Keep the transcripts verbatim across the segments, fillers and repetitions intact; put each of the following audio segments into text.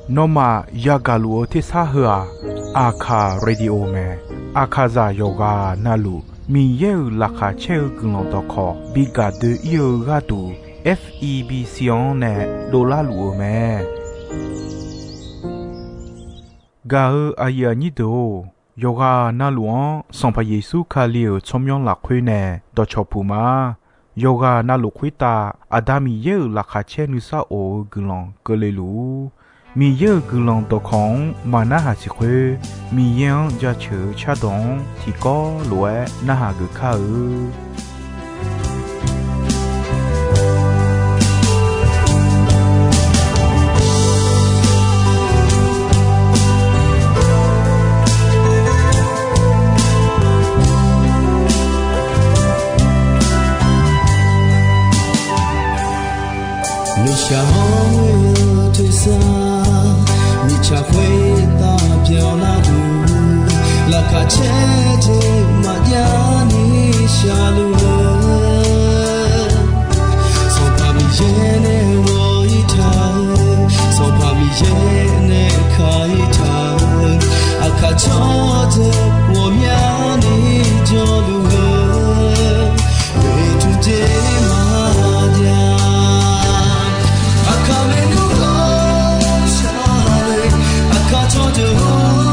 Nawmaf yagaq luf-eu tersar heu-aq, Aqkaq Radio mae. Aqkaqzaq yawqghaq navluf Miqyaer-euq laqkhaq caer-eu guiqlanq dawqkawq bi gaq doe-ir-eu gharduq, F E B C-anr nae dovlar luf-eu mae. Gaq-eu aqyuif aqnyir deuq-or, yawqghaq navluf-anr Sanqpaq Yeqsur Kali-euq tsawrmyanr lafkhoer nae dawqcawq puq ma. Yawqghaq navluf khoertav Aqda Miqyaer-euq laqkhaq caer nuisar of-eu guiqlanq keuvle luf-ur. Miqyaer-euq guiqlanq dawqkawq-anr maq narhaq siq khoer, Miqyaer-anr jaceuq-eu cardawq-anr tiqkawv lof-aer narhaq geuf kar-eu. Nuishaq hawr-eu tersar, mirtsaq khoertav byanlar duq, laqkhaq caer jeq maqjav ni sharluf-eu, Sanqpaq Miqyaer nae ghawq-ir taq-eu, Sanqpaq Miqyaer nae ka-ir taq-eu, aqkaq tsawrdeuq ghawqmyani jawrluf-eu, oeqtmq jeq maqjav. Aqkaq maernmr-anr shar-eu, aqkaq tsawrdeuq-anr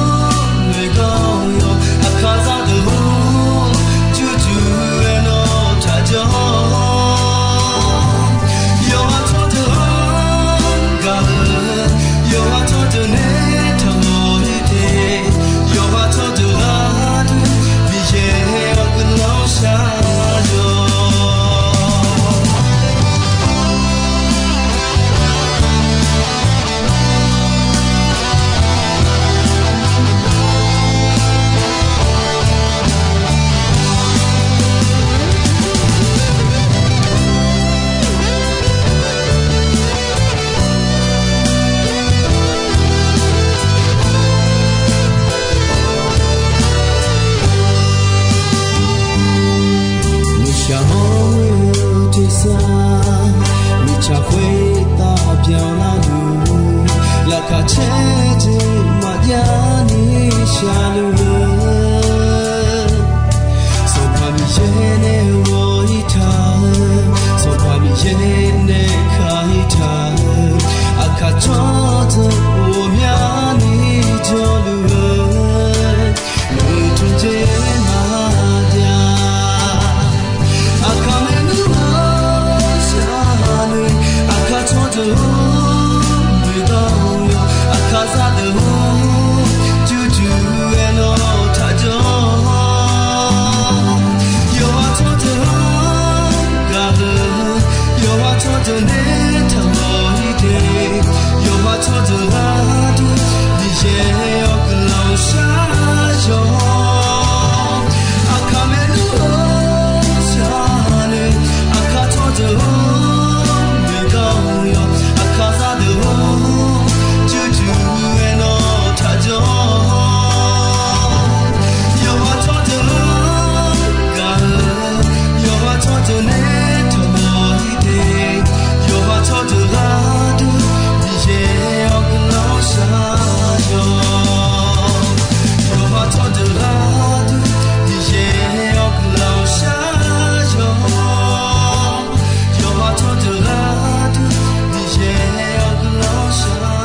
noeqdanr-awr, aqkaq zaqdeuq-anr jurjur-aer nawr taqjanr-awr, yawqha tsawrdeuq-anr gaq-eu, yawqha tsawrdeuq nae taqmawf-ir de, yawqha tsawrdeuq gharduq Miqyaer-awr guiqlanq shar-awq. Nuishaq hawr-eu tersar, mirtsaq khoertav byanlar duq, laqkhaq caer jeq maqjav ni sharluf-eu, Sanqpaq Miqyaer nae ghawq-ir taq-eu, Sanqpaq Miqyaer nae ka-ir taq-eu, aqkaq tsawrdeuq ghawqmyani jawrluf-eu, oeqtmq jeq maqjav. Aqkaq maernmr-anr shar-eu, aqkaq tsawrdeuq-anr noeqdanr-awr, aqkaq zaqdeuq-anr jurjur-aer nawr taqjanr-awr, yawqha tsawrdeuq-anr gaq-eu, yawqha tsawrdeuq nae taqmawf-ir de, yawqha tsawrdeuq gharduq Miqyaer-awr guiqlanq shar-awq. Aqkaq maernmr-anr shar-eu, aqkaq tsawrdeuq-anr noeqdanr-awr, aqkaq zaqdeuq-anr jurjur-aer nawr taqjanr-awr, yawqha tsawrdeuq-anr gaq-eu, yawqha tsawrdeuq nae taqmawf-ir de, yawqha tsawrdeuq gharduq Miqyaer-awr guiqlanq shar-awq. Yawqha tsawrdeuq gharduq Miqyaer-awr guiqlanq shar-awq. Yawqha tsawrdeuq gharduq Miqyaer-awr guiqlanq shar-awq.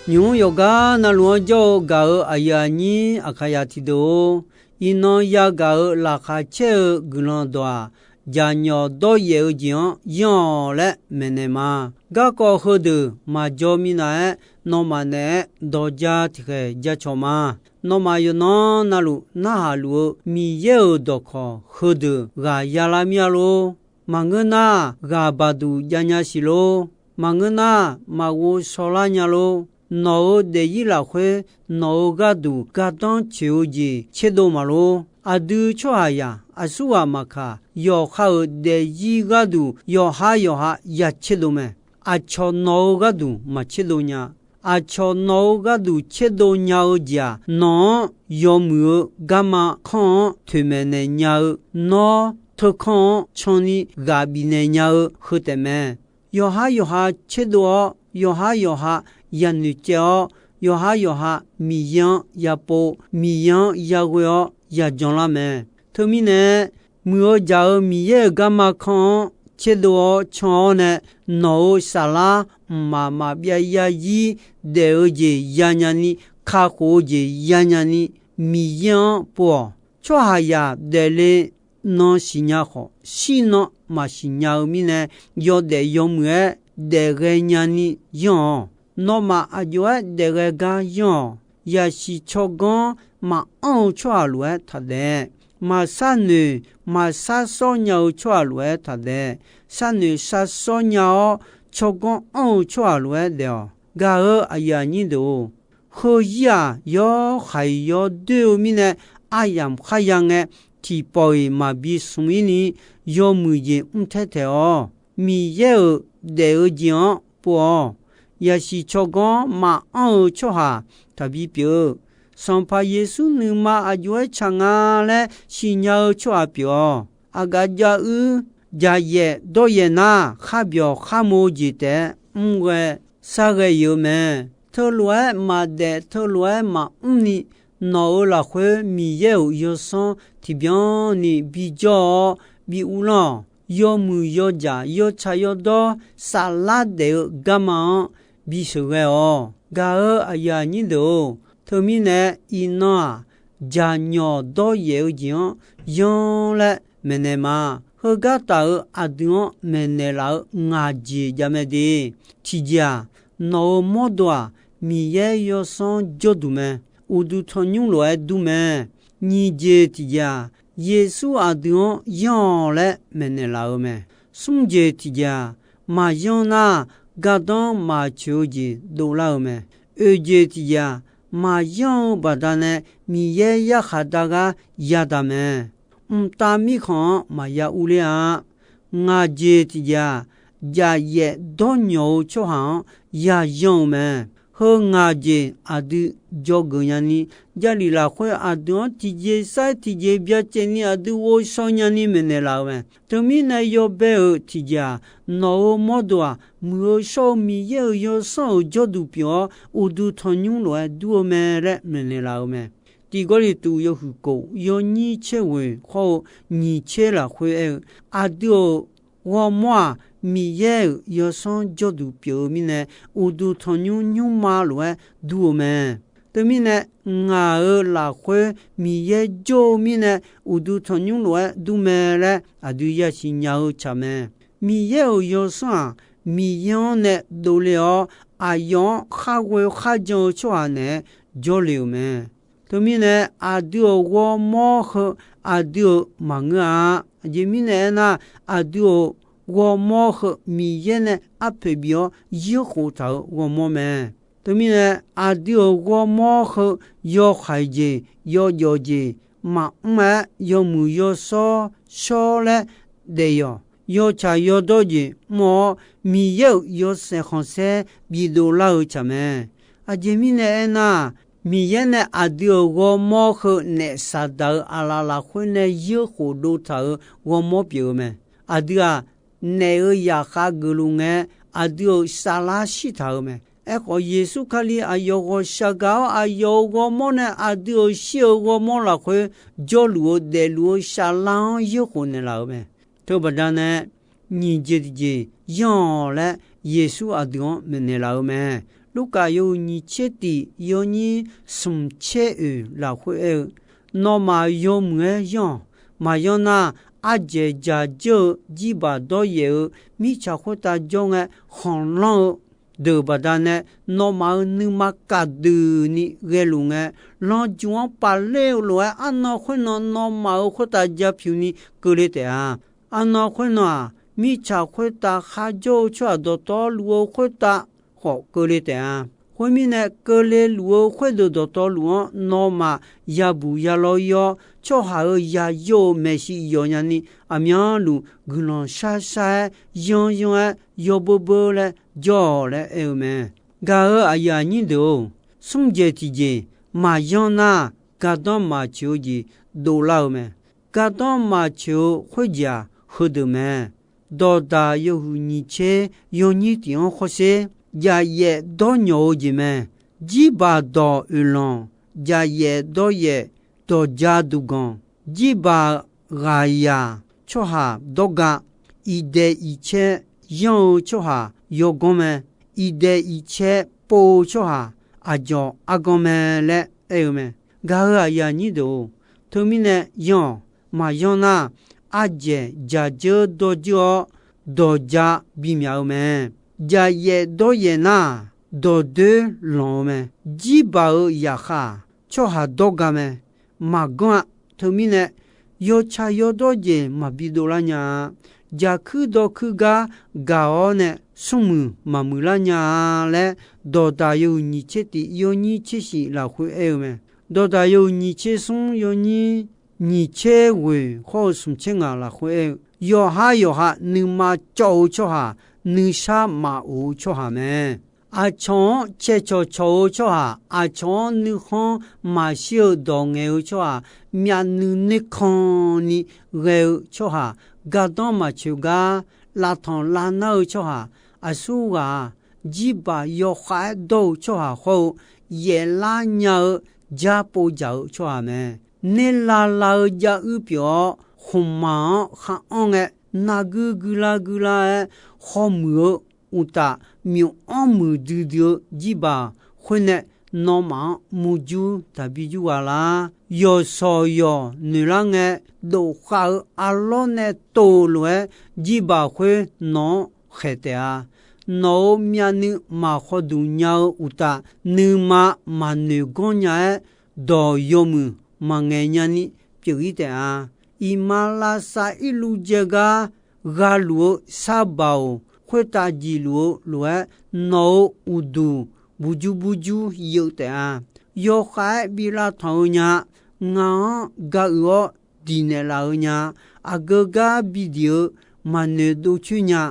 Nymq-mr yawqgar navluf-anr jawr-eu gaq-eu aqyuif aqnyir Aqkaqzaq tiqdeuq-or, iqnan yagaq-euq laqkhaq caer-eu guiqlanq dawq-aq, jaqnyawq dawryaef-eu jeq-anr yanr-awq laer maeqnaeq ma. Garkawv heudeuq maqjaw minav-aer, nawmaf naeq-aer dawq ja tiqkhaeq jacawq ma. Nawmaf yawqnan navluf narhaq luf-eu Miqyaer-euq dawqkawq heudeuq ghaq yalar mir-a lor. Maqngeur nar, ghaq baqduq jav nya siq lor. Maqngeur nar, maqghov shawrlar nya lor. Nawq-euq daefzir lafkhoer nawq-euq gharduq gardanr tsoeq-eu jeq tserdov maqlor. Aqdui tsawrhaqzaq aqsurghaq maqkaq, yawqha-euq daefzir gharduq yawqha yawqha ya tserdov mae. Aqcawq nawq-euq gharduq maqtserdov nya. Aqcawq nawq-euq gharduq tserdov nya-eu jeq-aq, nawq-anr yawmuiq-eu garma kanr-anr toeqmaeq naeq nya-eu, nawr teukanr-anr canni ghaq bifnaeq nya-eu heu taef mae. Yawqha yawqha tserdov-awr, yawqha yawqha yanoeq caev-awr, yawqha yawqha Miqyaer-anr yapov, Miqyaer-anr yaghoe-awr yajan lar mae. Teumirnae, muiq-eu jaq-eu Miqyaer-euq garma kanr-anr tserdov-awr can-awr nae, nawq-euq saflar mqmaq maqbyav yarzir daef-eu jeq yanya ni, kakhof-eu jeq yanya ni, Miqyaer-anr pov-awq. Tsawrhaqzaq daefle nan siqnya khawf, shir nan maqsiq nya-eu mirnae, yawdaef yawmuiq-aer daef ghaenya ni yanr-awq. Nawmaf aq jov-aer daef ghae gar yanr-awq. Yaqsiq tsawrganr maqanr-eu tsawrhaq lof-aer taqdaef. Maqsar noeq maqsar sawr nya-eu tsawrhaq lof-aer taqdaef. Sar noeq sar sawr nya-awr, tsawrganr anr-eu tsawrhaq lof-aer daef-awq. Gaq-euq aqyuif aqnyir deuq-or, heuzir-aq, yawhaiq yawdoer-eu mirnae, aryamq kharya ngae, tiqpawf-iq maqbi smq-ir ni, yawmuiq jeq mr taer taeq-awq. Miqyaer-euq daef-eu jeq-anr pov-awq. Yaqsiq tsawrganr maqanr-eu tsawrhaq taqbi pyeuf-eu, Sanqpaq Yeqsur nuima aq jov-aer tsaq nga laer siqnya-eu tsawrhaq pyeuf-awq. Aqgaf jav-uir jaqyaef dawryaef nar, kharbyawq kharmo-eu jeq taef-aer mr ghae sar ghae-iq-eu mae. Teulof-aer maqdaef, teulof-aer maqmr ni, nawq-euq lafkhoer Miqyaer-euq yawsanr tiqbyan ni bijawr-awr bi uvlanr-awq. Yawmuiq yawjaq yawtsaq yawdawr saflar daef-eu garma-anr bisheuq ghae-awq. Gaq-euq aqyuif aqnyir deuq-or, teumirnae iqnan-aq, jaqnyawq dawryaef-eu jeq-anr yanr laer maeqnaeq ma. Heugar taf-euq aqdui-anr maeqnaeq laf-eu ngaq jeq jav mae de. Tiqjeq-aq, nawq-euq mawrdo-aq, Miqyaer yawsanr jawrduq mae. Uqduq tanqnymr lof-aer dur mae. Nyiq jeq tiqjeq-aq, Yeqsur aqdui-anr yanr-awq laer maeqnaeq laf-eu mae. Smr jeq tiqjeq-aq, maqyanr nar, gardanr maqtsoeq-eu jeq dovlar-eu mae. Oeq jeq tiqjeq-aq, maqyanr-eu baqdanae Miqyaer yarkhaq dar gar yadaq mae. Mqtav mirkhanq-anr maqya urler-a. Ngaq jeq tiqjeq-aq, jaqyaef dawrnyawq-eu tsawrhaq-anr yayanr-eu mae. Heu ngaq jeq aqdui dzawgeuf nyani, Jarlif lafkhoer aqdui-anr tiqjeq sar-aer tiqjeq byacaevni aqdui ghovshaw nyani maeqnaeq laf-eu mae. Teumirnae yawbae-euq tiqjeq-aq, nawq-euq mawrdo-aq, muiq-eu shawr-eu Miqyaer-euq yawsanr-euq jawrduq pyeuf-awr, uqduq tanqnymr lof-aer dur-eu mae laer maeqnaeq laf-eu mae. Tiq Gawrliqtu yawhuiq kof yawnyir tser ghoeq hawr-eu nyiq tser lafkhoer aer-eu, aqdui-euq ghawrmawr-aq, Miqyaer-euq yawsanr jawrduq pyeuf-eu mirnae, uqduq tanqnymr nymrma lof-aer dur-eu mae. Teumirnae, ngaq-euq lafkhoer Miqyaer jawr-eu mirnae, uqduq tanqnymr lof-aer dur mae laer aqdui yasiq nya-eu tsaq mae. Miqyaer-euq yawsanr-aq, Miqyaer-anr nae dovle-awr, aqyawf-anr kharghoe kharjan-eu tsawrhaq naeq-aer jawrle-euq mae. Teumirnae, aqdui-euq ghawrmawr heu aqdui-euq maqngeur-a. Aqjeq mirnae aernar, aqdui-euq ghawrmawr heu Miqyaer nae arpoeq bif-awr yirkhof taq-euq ghawrmawr mae. Teumirnae, aqdui-euq ghawrmawr heu yawhaiq jeq yawjawf jeq maqmr-aer, yawmuiq yawshawr shawr laer daef yawq, yawtsaq yawdawr jeq mr-awr, Miqyaer-euq yawshaef khanqsaer bidov lar-eu tsaq mae. Aqjeq mirnae aernar, Miqyaer nae aqdui-euq ghawrmawr heu naef Saqdaq-euq aqlaf lafkhoer nae yirkhof dov taq-euq ghawrmawr pyeuf-eu mae. Aqdui-aq, naef-euq zaqkhav geufluf ngae, aqdui-euq saflar shirtaq-eu mae. Aerkhawf, Yeqsur Kali aqyawf ghawqshaq gaq-awr, aqyawf-euq ghawrmawr nae aqdui-euq shir-euq ghawrmawr lafkhoer jawrluf-eu daefluf-eu saflar-anr yirkhof naeqlaf-euq mae. Teubaqda nae, nyiq jeq tiqjeq yanr-awq laer Yeqsur aqdui-anr maeqnaeq laf-eu mae. Lurkaf yawhuiq nyiq tser tiq yawnyir smq tser oeq lafkhoer aer-eu, nawmaf yawmuiq-aer yanr-awq. Maqyanr nar, ardzaeq dzaq dzeur-eu jirbaq dawryaef-eu mirtsaq khoertav jawr ngae, khanqlanr-eu deuq baqdanae, nawmaf-euq nuima kaqduq ni ghaeluf ngae, lanqjuq-anr paqler-eu lof-aer arnan khoernan nawmaf-euq khoertav ja pyuq ni keuvle taef-a. Arnan khoernan-aq, mirtsaq khoertav kharjawr-eu tsawrhaq dawqtawvluf-eu khoertav khawf keuvle taef-a. Khoermirnae, keuvle luf-eu khoerdeuq dawqtawvluf-anr nawmaf yabuq yalawr-ir-awr, tsawrhaq-euq yayawr-euq maeqshi yawf nyani, aqmyanluf guiqlanq shar shar-aer, yanr yanr-aer, yawbeur beur laer jawr-awq laer aer-eu mae. Gaq-euq aqyuif aqnyir deuq-or, smr jeq tiqjeq maqyanr nar, gardanr maqtsoeq-eu jeq dovlar-eu mae. Gardanr maqtsoeq-eu khoerjeq-aq, heudeuq mae. Dawqdaq yawhuiq nyiq tser yawnyir tiq-anr khawrsher, jaqyaef dawrnyawq-eu jeq mae. Jirbaq dawq oeqlanq, jaqyaef dawryaef, dawqja duqganq, jirbaq ghaqzaq tsawrhaq dawrga, iqdaeq iqcae yanr-eu tsawrhaq yawganr mae. Iqdaeq iqcae pov-eu tsawrhaq aqdzawq arganr mae laer aer-eu mae. Gaq-euq aqyuif aqnyir deuq-or, teumirnae yanr-awq. Maqyanr nar, ardzaeq dzaqdzeur dawrdzeur-awr, dawqja bimyaq-eu mae. Jaqyaef dawryaef nar, dawqdoer lanq-eu mae. Jirbaq-euq zaqkhav-aq, tsawrhaq dawrga mae. Maqganr-a. Teumirnae, yawtsaq yawdawr jeq maqbi dovlar nya-a. Jaqkuir dawrkuir gar gaq-awr nae, smrmuiq maqmuiq lar nya-a laer, dawqdaq yawhuiq nyiq tser tiq yawnyir tser shif lafkhoer aer-eu mae. Dawqdaq yawhuiq nyiq tser smr yawnyir nyiq tser ghoeq khawr-eu smq tser ngaq lafkhoer aer-eu, yawqhar yawqha nuima cawv-eu tsawrhaq, nuisar maqof-eu tsawrhaq mae. Aqcawq-anr caeqcawq cawq-eu tsawrhaq, aqcawq-anr nuikhanr maqshir-eu dawq ngaeq-eu tsawrhaq, myavnuiv nuikhanr ni ghae-eu tsawrhaq, gardanr maqtsoeq gar lavtanq lavnar-eu tsawrhaq, aqsurghaq-aq, jirbaq yawkhav-aer dawr-eu tsawrhaq hawr-eu, yaeflar nya-eu jar povdzaq-eu tsawrhaq mae. Nerlav lav-eu jav uir pyeuf-awr, khmqmaq-anr khar anr ngae, narguir guirlar guirlar-aer khawr muiq-eu uqtaf, myof-anr muiqdui dui-eu jirbaq khoer nae, nawmaf-anr murjur taqbi jur ghaq lar. Yawqshawq yawq noeqlar ngae, dof khav-eu arlawr nae tov lof-aer, jirbaq khoer nawq-anr khaeq taef-a. Nawq-euq myavnuiv maq khawduq nya-eu uqtaf, nuima maqnoeq ganr nya-aer, dawq yawmuiq maqngaeq nyani pyeuf-ir taef-a. Iqmalavshav irluv jae gar ghaq luf-eu sar baoq, khoertav jeq luf-eu lof-aer, nawq-euq uqduq buqjur burjur yeuf taef-a. Yawkhav-aer bi lavtanq-eu nya, ngaq-anr ga uiq-awr diqnaeq laf-eu nya, aqgeu gar bidiq-eu maqnoeq dovcoer nya,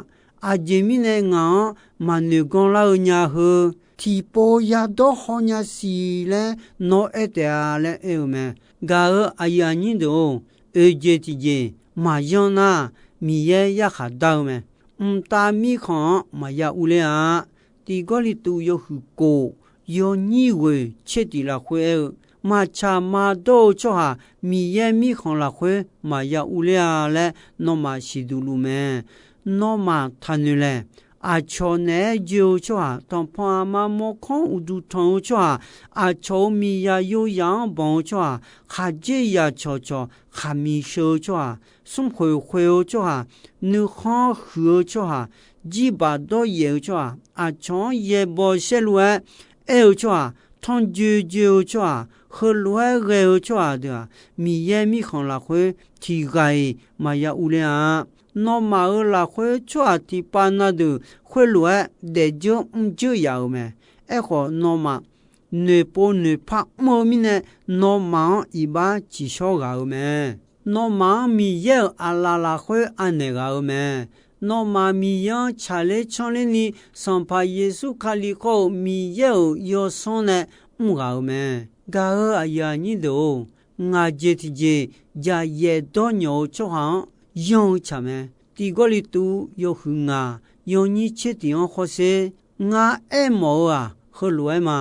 aqjeq mirnae ngaq-anr maqnoeq ganr lar-eu nya heu, tiqpov yadawr haw nya siq laer nawr aer taef-a laer aer-eu mae. Gaq-euq aqyuif aqnyir deuq-or, oeq jeq tiqjeq maqyanr nar, Miqyaer yarkhaq dar-eu mae. Mqtav mirkhanq-anr maqya urler-a. Tiq Gawrliqtu yawhuiq kof yawnyir ghoeq tser tiq lafkhoer aer-eu, maqtsaq maqdawr-eu tsawrhaq Miqyaer mirkhanq lafkhoer maqya urler-a laer nawmaf siqduq luf mae. Nawmaf taqnoeq laeq. Aqcawq naeq-aer joe-eu tsawrhaq, tanqpanq aqma mawrkawr-anr uqduq tanq-eu tsawrhaq, aqcawq-euq miqzaq yoyaq-anr banq-eu tsawrhaq, khaqdzerzaq cawqcawq khaqmiq sheu-eu tsawrhaq, smrkhoeq khoeq-eu tsawrhaq, nuikhanr huiq-eu tsawrhaq, jirbaq dawryaef-eu tsawrhaq, aqcawq-anr yaeqbawq saerlu-aer aer-eu tsawrhaq, tanrjoe joe-eu tsawrhaq, heulof-aer ghae-eu tsawrhaq deuq-aq, Miqyaer mirkhanq lafkhoer tiq ghaq-iq maqya urler-a. Nawmaf-euq lafkhoer tsawrhaq tiqpav na deuq khoerlof-aer daefdzeur mrdzeur yaf-euq mae. Aerkhawf, nawmaf noeqpov noeqpar mr-eu mirnae, nawmaf-anr iqbax tsiqshawr ghaq-euq mae. Nawmaf-anr Miqyaer-euq aqlaf lafkhoer anaeq ghaq-euq mae. Nawmaf Miqyaer-anr tsaqler tsanrler ni, Sanqpaq Yeqsur Kali khawr-eu Miqyaer-euq yawsanr nae mr ghaq-euq mae. Gaq-euq aqyuif aqnyir deuq-or, ngaq jeq tiqjeq jaqyaef dawrnyawq-eu tsawrhaq-anr yanr-eu tsaq mae. Tiq Gawrliqtu yawhuiq ngaq yawnyir tser tiq-anr khawrsher, ngar aermawf-eu-aq, heulof-aer ma.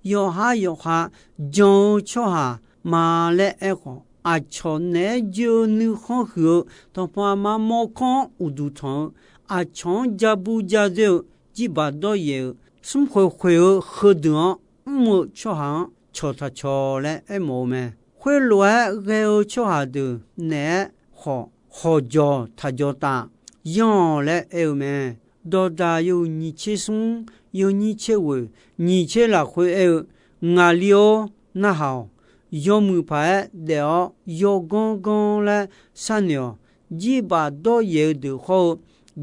Yawqhar yawqha jan-eu tsawrhaq ma laer aerkhawf, aqcawq naeq-aer joe-eu nuikhanr huiq-eu, tanqpanq aqma mawrkawr-anr uqduq tanq-eu, aqcawq-anr ja bur ja doer-eu, jirbaq dawryaef-eu, smrkhoeq khoeq-eu heudeuq-anr mr-eu tsawrhaq-anr cawq taq cawq laer aermawf-eu mae. Khoerlof-aer ghae-eu tsawrhaq deuq naeq-aer khawf, hawqjawq taq jawq taf, yanr-awq laer aer-eu mae. Dawqdaq yawhuiq nyiq tser smr, yawnyir tser ghoeq, nyiq tser lafkhoer aer-eu, ngaqli-or, narhaq-awq. Yawmuiq paq-aer daef-awr yawganr ganr laer sharnoeq-awq. Jirbaq dawryaef-eu deuq khawr-eu,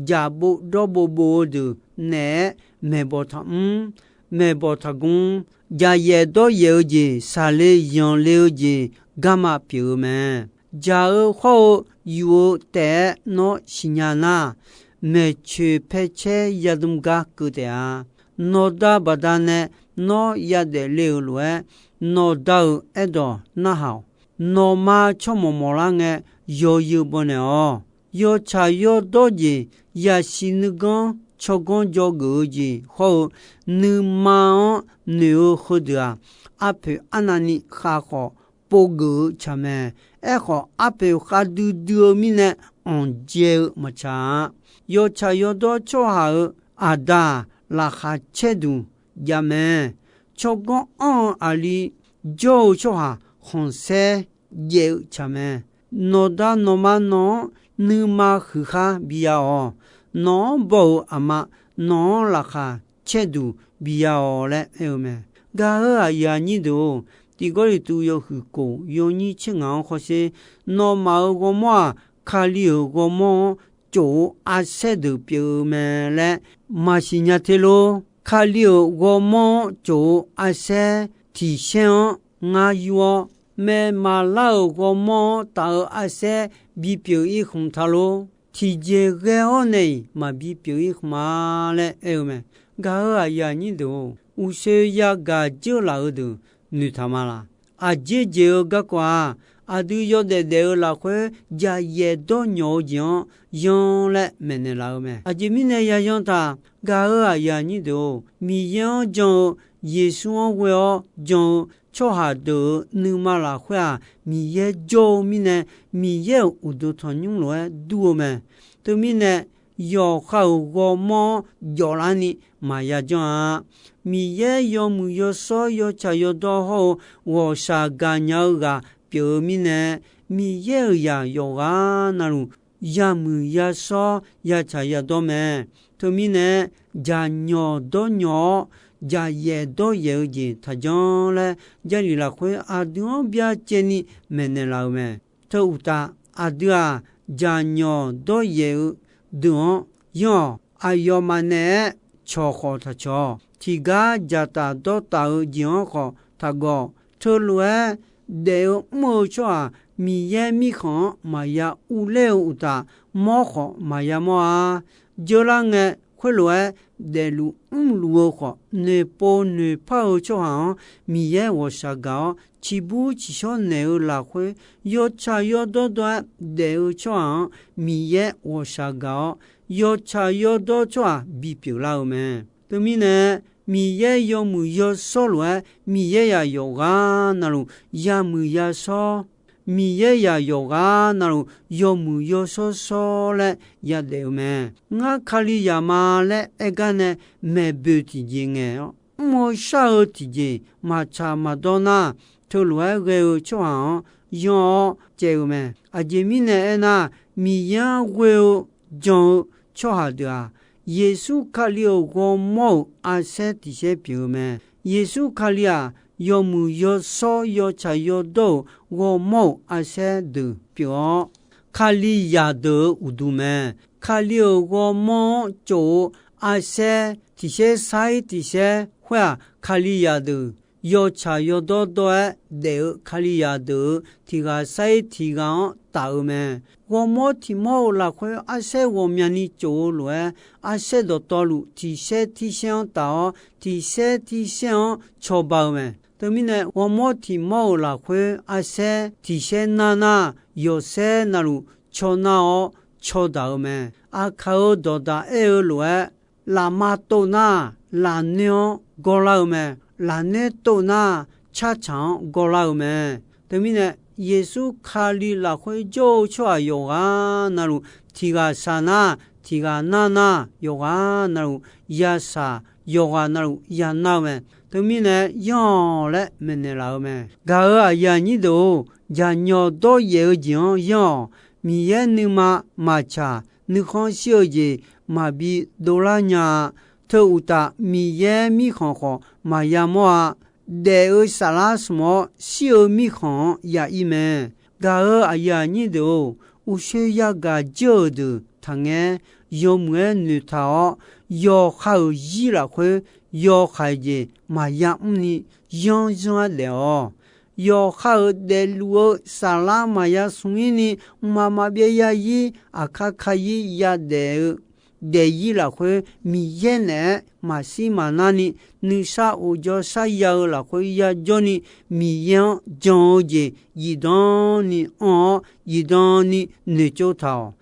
jaqbov dawrbov bov-eu deuq naeq-aer maeqbawq taq mr. maeqbawq taqgmr. Jaqyaef dawryaef-eu jeq, saqle yanqle-eu jeq garma pyeuf-eu mae. Jaq-eu hawr-eu yuf-eu taef-aer nawr siqnya nar, maeqtsoeq paer caer yadm gar keuv taef-a. Nawqda baqdanae nawr yadaef le-euq lof-aer, nawqda-euq aerdawq narhaq-awq. Nawqma tsawrmawq mawqlar ngae, yawzeu bawnaeq-awq. Yawtsaq yawdawr jeq, yaqsiq nuiganr tsawrganr dzawgeuf-eu jeq hawr-eu, nuima-anr noeq-eu heudeuq-aq, arpoeq arnavni khav khawf, povgeuf-eu tsaq mae. Aerkhawf, arpoeq khavdui dui-eu mirnae, anqdzae-eu maqtsaq-a. Yawtsaq yawdawr tsawrhaq-euq aqda-aq, laqkhaq caerduq jav mae. Tsawrganr anr-eu aqli jawr-eu tsawrhaq khanqsaer jaev-eu tsaq mae. Nawqda nawqma nawq-anr nuima huiqkhar biya-awq. Nawq-anr baw-euq aqma nawq-anr laqkhaq caerduq biya-awq laer aer-eu mae. Gaq-euq aqyuif aqnyir deuq-or, Tiq Gawrliqtu yawhuiq kof yawnyir tser ngaq-anr hawsher. Nawmaf-euq ghawrmawr-aq, Kali-euq ghawrmawr-anr tsof-eu arsaer deuq pyeuf-eu mae laer maqsiq nya te lor. Kali-euq ghawrmawr-anr tsof-eu arsaer tiq saer-anr ngar yur-awr, maeqmaq lar-euq ghawrmawr-anr taf-eu arsaer bipyeuf-ir khmq ta lor. Tiqjeq ghae-awr nae-iq maqbi pyeuf-ir khmq-a laer aer-eu mae. Gaq-euq aqyuif aqnyir deuq-or, uqshoe yagaq dzeur laf-eu deuq noeqtaq ma laq? Aqjeq jeq-eu garkawv-aq, aqdui yawdaef daef-eu lafkhoer jaqyaef dawrnyawq-eu jeq-anr yanr laer maeqnaeq laf-eu mae. Aqjeq mirnae yayan taq? Gaq-euq aqyuif aqnyir deuq-or, Miqyaer-anr jan-eu, Yeqsur-anr ghoe-awr jan-eu tsawrhaq deuq-euq nuima lafkhoer-aq, Miqyaer jawr-eu mirnae, Miqyaer-euq uqduq tanqnymr lof-aer dur-eu mae. Teumirnae, yawqha-euq ghawrmawr-anr jawflarni maqya janr-a. Miqyaer yawmuiq yawshawr yawtsaq yawdawr hawr-eu ghawqshaq gaqnya-eu ghaq pyeuf-eu mirnae, Miqyaer-euq zaq yawqghaq navluf yamuiq yashawr yatsaq yadawr mae. Teumirnae, jaqnyawq dawrnyawq-awr, jaqyaef dawryaef-eu jeq taqjanr laer, Jarlif lafkhoer aqdui-anr byacaevni maeqnaeq laf-euq mae. Teu uqtaf, aqdui-aq, jaqnyawq dawryaef-eu deuq-anr yanr-awq. Aqyawfmaf naeq-aer cawq khawf taqcawq. Tiqgar dzaqtaf dawrtaf-eu jeq-anr khawf taqgawq. Teulof-aer daef-eu mr-eu tsawrhaq Miqyaer mirkhanq-anr maqya urler-eu uqtaf, mawr khawf maqya mawr-a. Jeurlar ngae, khoerlof-aer daefluf mrluf-eu khawf, noeqpov noeqpar-eu tsawrhaq-anr Miqyaer ghawqshaq gaq-awr, ciqbur ciqshawr naeq-eu lafkhoer, yawtsaq yawdawr dawr-aer daef-eu tsawrhaq-anr Miqyaer ghawqshaq gaq-awr, yawtsaq yawdawr tsawrhaq bipyeuf lar-eu mae. Teumirnae, Miqyaer yawmuiq yawshawr lof-aer, Miqyaer zaq yawqghaq navluf yamuiq yashawr, Miqyaer zaq yawqghaq navluf yawmuiq yawshawr shawr laer yadaef-eu mae. Ngar Kalizaq ma laer aer gar nae maeqboeq tiqjeq ngaeq-awr, mr-eu shar-eu tiqjeq maqtsaq maqdawr nar, teulof-aer ghae-eu tsawrhaq-anr yanr-awr caev-eu mae. Aqjeq mirnae aernar, Miqyaer-anr ghoe-eu jan-eu tsawrhaq deuq-aq, Yeqsur Kali-euq ghawrmawr-euq arsaer tiqsaer pyeuf-eu mae. Yeqsur Kali-aq, yawmuiq yawshawr yawtsaq yawdawr-euq ghawrmawr-euq arsaer deuq pyeuf-awr, Kalizaq deuq-euq uqduq mae. Kali-euq ghawrmawr-anr tsof-eu arsaer tiqsaer sar-ir tiqsaer khoer-aq, Kalizaq deuq yawtsaq yawdawr dawr-aer daef-eu Kalizaq deuq-euq tiq ghaq sar-ir tiq ghaq-anr taf-eu mae. Ghawrmawr tiq mawr-eu lafkhoer arsaer ghawqmyani tsof-eu lof-aer, arsaer dawqtawvluf tiqsaer tirsaer-anr taf-awr, tiqsaer tirsaer-anr cawba-eu mae. Teumirnae, ghawrmawr tiq mawr-euq lafkhoer arsaer tiqsaer nar nar, yawqsaer navluf caw nar-awr caw daq-eu mae. Aqkaq-euq dawqdaq aer-eu lof-aer, lafma tov nar, lafnoer-anr gawrlar-eu mae. Lafnoer tov nar, carcaq-anr gawrlar-eu mae. Teumirnae, Yeqsur Kali lafkhoer jawr-eu tsawrhaq yawqghaq navluf, tiq ghaq shaq nar, tiq ghaq nar nar, yawqghaq navluf yashaq, yawqghaq navluf yanar-eu mae. Teumirnae, yanr-awq laer maeqnaeq laf-eu mae. Gaq-euq aqyuif aqnyir deuq-or, jaqnyawq dawryaef-eu jeq-anr yanr-awq. Miqyaer nuima maqtsaq, nuikhanr shir-eu jeq maqbi dovlar nya-a. Teu uqtaf, Miqyaer mirkhanq khawf maqya mawr-a. Daef-eu saflar smq-awr, shir-eu mirkhanq-anr ya-ir mae. Gaq-euq aqyuif aqnyir deuq-or, uqshoe yagaq jir-euq deuq taqngaer. yawmuiq-aer noeqtaq-awr, yawqha-euq zir lafkhoer yawkaq-iq jeq maqya mrni yanr zanr-aer daef-awq. Yawqha-euq daefluf-eu saflar maqya smq-ir ni, mqmaq maqbyav yazir aqkar kayir yadaef-eu daefzir lafkhoer Miqyaer naeq-aer maqshir maqnarni, nuisar of jawrshar ya-eu lafkhoer yajawrni, Miqyaer-anr jan-eu jeq zifdan ni anr-awr, zifdan ni noeqtsov taq-awq.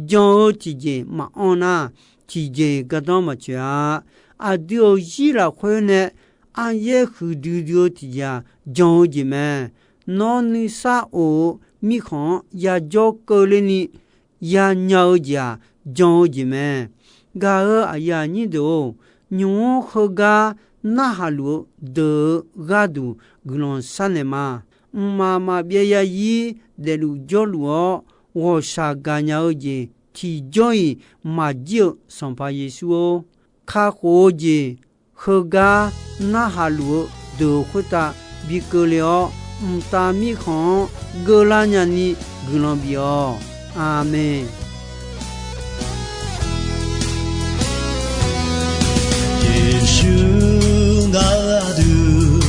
Jan-eu tiqjeq maqanr nar, tiqjeq gardanr maqtsoeq-a. Aqdui-euq zir lafkhoer nae aryaer huiqdui dui-eu tiqjeq-aq, jan-eu jeq mae. Nawr nuisar of-eu mirkhanq-anr yajawr keuvler ni yanya-eu jeq-aq, jan-eu jeq mae. Gaq-eu aqyuif aqnyir deuq-or, nymq-mr heugar narhaq luf-eu deuq-eu gharduq guiqlanq sharnaeq ma. Mqmaq maqbyav yazir daefluf jawrluf-awr, ghawqshaq gaqnya-eu jeq tiqjawr-iq maqjir-eu Sanqpaq Yeqsur-or, kakhof-eu jeq heugar narhaq luf-eu deuq-euq khoertav bi keuvle-awr, mqtav mirkhanq-anr geuvlar nyani guiqlanq bif-awq. Aqmeq. Yeqsur ngaq-euq aqdui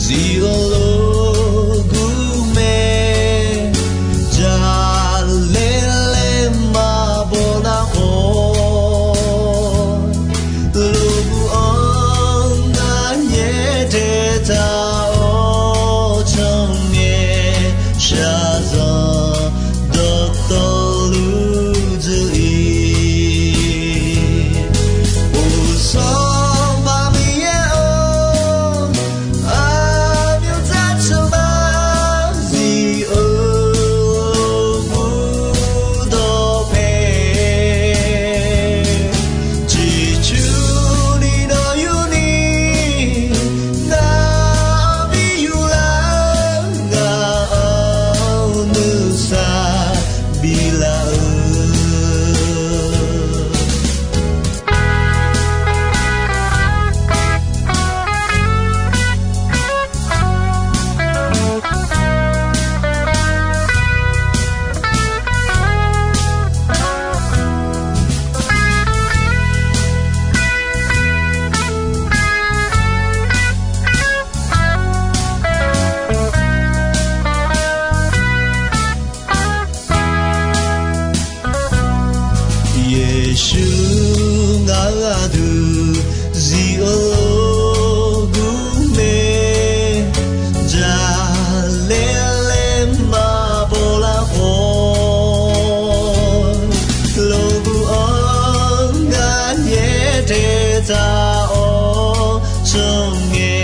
zif-eu lof gur mae, jaqlaer laer maqbaw nar khawf, lof gur-anr ngar nyaer tae taq-awr, tsawrngae shaqzanq dawqtawvluf dzuif-ir. Uqsanq maqbif yaer-awr, aqmyanzar tsanqma zif-eu lof gur dawq pae, ciqcurni nawq yurni, ngaq-anr bi yur lar, ngaq-anr nuisar biflaf-eu. Yeqsur ngaq-euq aqdui zif-eu lof gur mae, jaqlaer laer maqbaw lar khawf, lof gur-anr ngar nyaer tae taq-awr, tsawrngae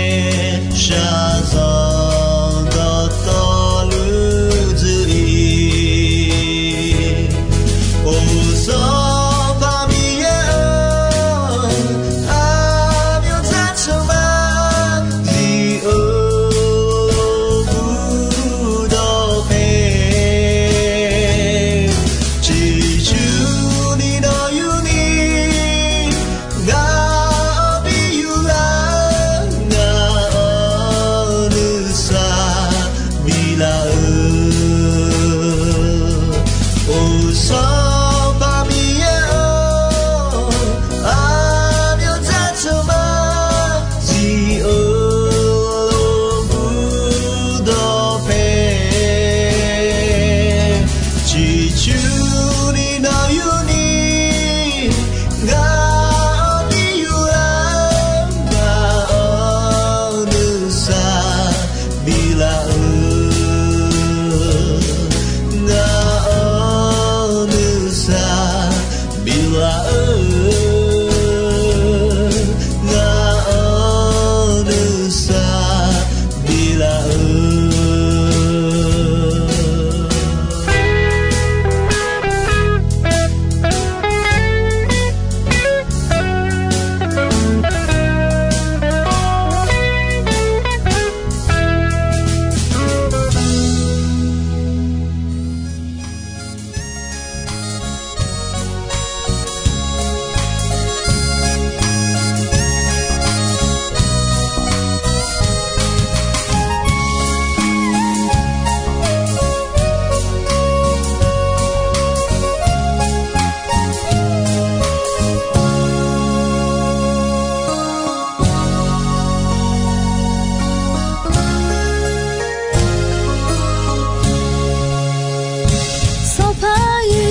shaqzanq dawqtawvluf dzuif-ir. Uqsanq paq Miqyaer-or, aqmyanzar tsanqma zif-eu lof gur dawq pae, ciqcurni nawq yurni, ngaq-anr bi yur lar,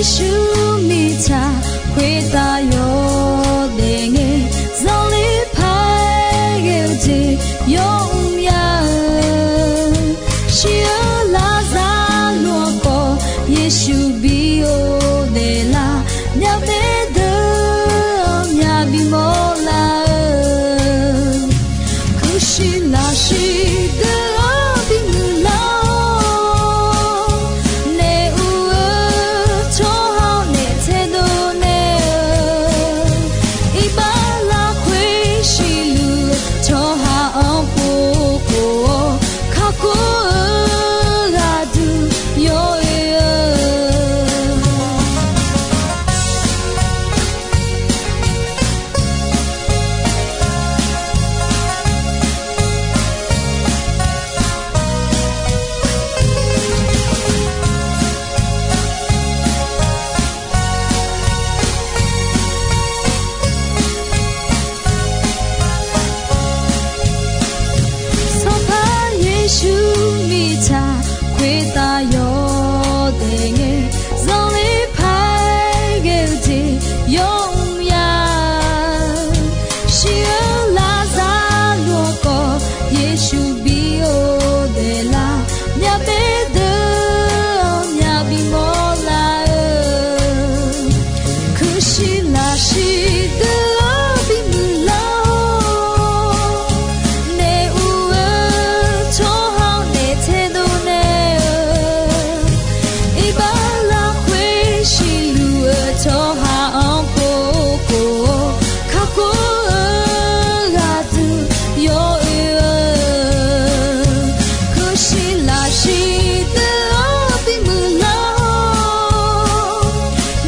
Yeqsur mirtsaq khoertav yawdaef ngae, zanqler paq-aer ghae-eu jeq yawmr mya-eu. Shir-eu Laqzaqloq-anr khawf Yeqsur bi ghofdaef lar, myavbaef deuq-anr myavbi mawrlar-eu. Kuirshiq lafshiq deuq-anr bimuiq lar-awr, naef uq-eu tsawrhaq-anr naef taedov naeq-eu, iqbax lafkhoer siqluf-eu tsawrhaq-anr pov khof-awr, kakhof-eu ghaqduq yawoe-eu. Sanqpaq Yeqsur mirtsaq khoertav yawdaef ngae, zanqler paq-aer ghae-eu jeq yawmr mya-eu. Shir-eu Laqzaqloq-anr khawf Yeqsur bi ghofdaef lar, myavbaef deuq-anr myavbi mawrlar-eu. Kuirshiq lafshiq deuq-anr bimuiq lar-awr, naef uq-eu tsawrhaq-anr naef taedov naeq-eu, iqbax lafkhoer siqluf-eu tsawrhaq-anr pov khof-awr, kakhof-eu ghaqduq yawoe-eu. Kuirshiq lafshiq deuq-anr bimuiq lar-awr,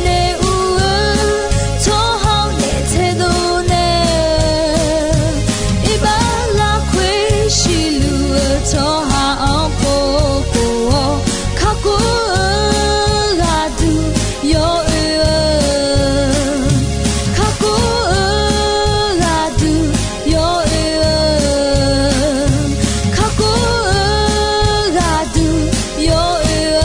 naef uq-eu tsawrhaq-anr naef taedov naeq-eu, iqbax lafkhoer siqluf-eu tsawrhaq-anr pov khof-awr, kakhof-eu ghaqduq yawoe-eu. Kakhof-eu ghaqduq yawoe-eu. Kakhof-eu ghaqduq yawoe-eu.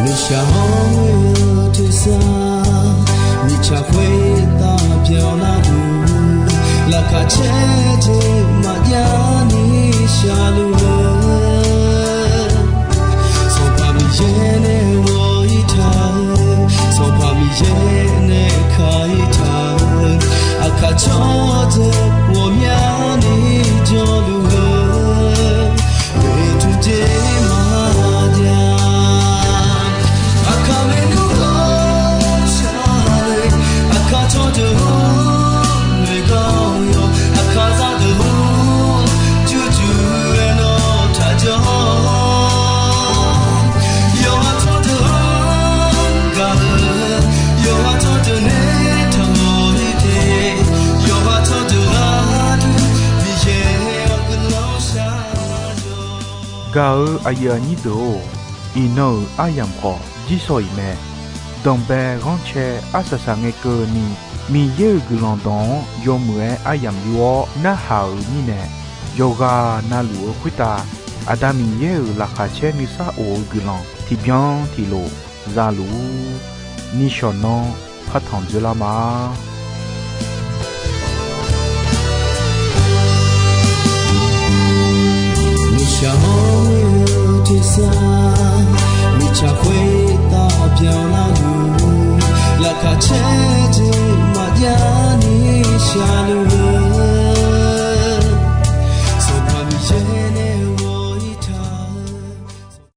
Miqshaq hawr-eu tersar, mirtsaq khoertav byanlar-eu, laqkhaq caer jeq maqjav ni shaqluf-eu, Sanqpaq Miqyaer nae ghawq-ir taq-eu, Sanqpaq Miqyaer nae ka-ir taq-eu, aqkaq tsawrjeuq ghawqmyani jawrluf-eu, oeqtmq jeq maqjav. Aqkaq maernmr-anr shar-eu, aqkaq tsawrdeuq-anr noeqgar-awr yawq, aqkaq zaqdeuq-anr jurjur-aer nawr taqjanr-awr, yawqha tsawrdeuq-anr gaq-eu, yawqha tsawrdeuq nae taqmawf-ir te, yawqha tsawrdeuq gharduq Miqyaer-anr guiqlanq shar-awq. Gaq-eu aqyuif aqnyir deuq-or, iqnan-euq aryamq khawf jirsawq iq mae. Danqbae ghanrcae arsaq saq ngae keuvni, Miqyaer-euq guiqlanq dawq-anr yawmuiq-aer aryamq yur-awr narhaq-euq mirnae, yawqghaq navluf-eu khoertav Aqda Miqyaer-euq laqkhaq caer nuisar of-eu guiqlanq tiqbyan tiqlof zaluf-ur. Nishawq nanr partanq dzoerlar ma. Mirtsaq hawr-eu tersar, mirtsaq khoertav byanlar-eu, laqkhaq caer jeq maqjav ni shaq